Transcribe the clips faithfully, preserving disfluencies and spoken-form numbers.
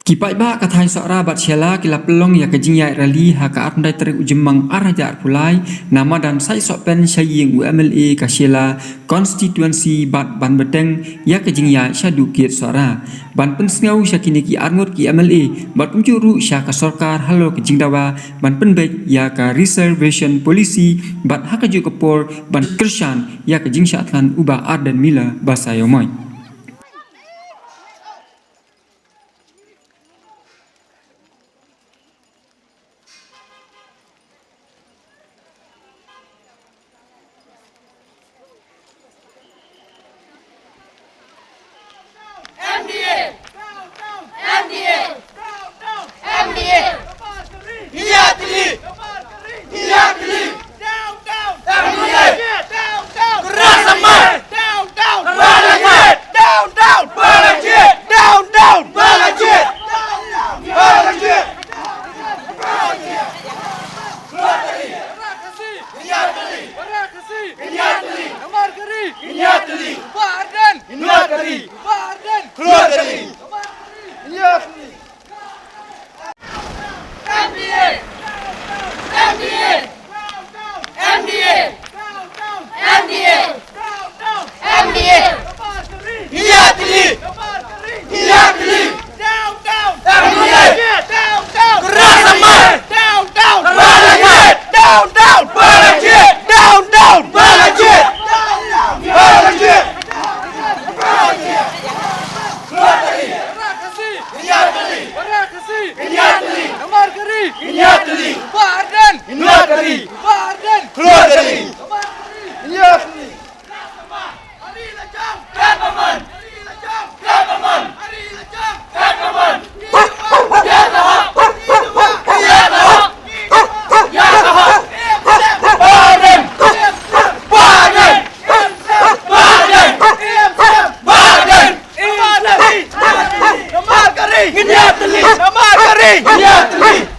Ki paidbah ka thaiñ Sohra bad Shella ki la pynlong ïa ka jingïaid rally ha ka arphew tarik u Jymmang ar hajar arphew lai, na madan Saisohpen sha ïing u M L A ka Shella constituency bad ban bteng ïa ka jingïaid shaduh kiad Sohra. Ban pynsngew sha kine ki arngut ki M L A bad kumjuh ruh sha ka sorkar halor ka jingdawa ban pynbeit ïa ka reservation policy bad ha kajuh ka por ban kyrshan ïa ka jingshah thngan u Bah Ardent Miller Basaiawmoit. Down, down! Down, down! Balajied! Down, down! Balajied! Down, down! Balajied! Balajied! Barakasi! Barakasi! Namar ka ri! Bah Ardent! Bah Ardent! Barakasi! Barakasi! Namar ka ri! Bah Ardent! Bah Ardent! Namar ka ri! Namar ka ri! Namar ka ri!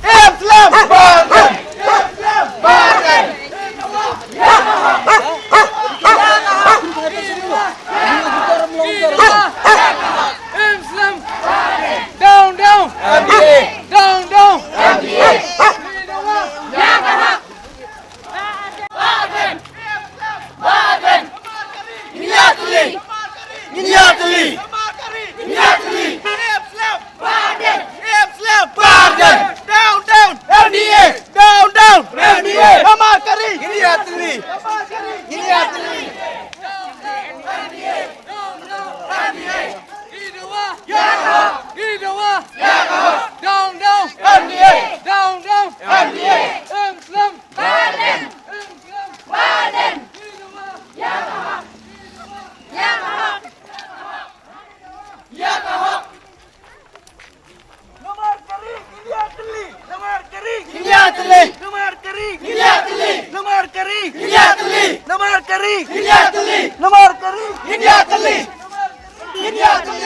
Em Slem! Bah Ardent! Em Slem! Bah Ardent! Em Slem! Down, down! Down, down! Bah Ardent! Bah Ardent! Ngin ïatylli! Ngin ïatylli! Ngin ïatylli! Bah Ardent! Bah Ardent! Down, down! M D A! Down, down! M D A! Namar ka ri! Ngin ïatylli! Namar ka ri! Ngin ïatylli! Down, down! M D A! Ki dawa! Ki dawa! Down, down! M D A! Down, down! M D A! Em Slem! Bah Ardent! Em Slem! Bah Ardent! Ki dawa! Namar ka ri, ngin ïatylli! Namar ka ri, ngin ïatylli! Namar ka ri, ngin ïatylli! Namar ka ri, ngin ïatylli! Namar ka ri, ngin ïatylli! Ngin ïatylli!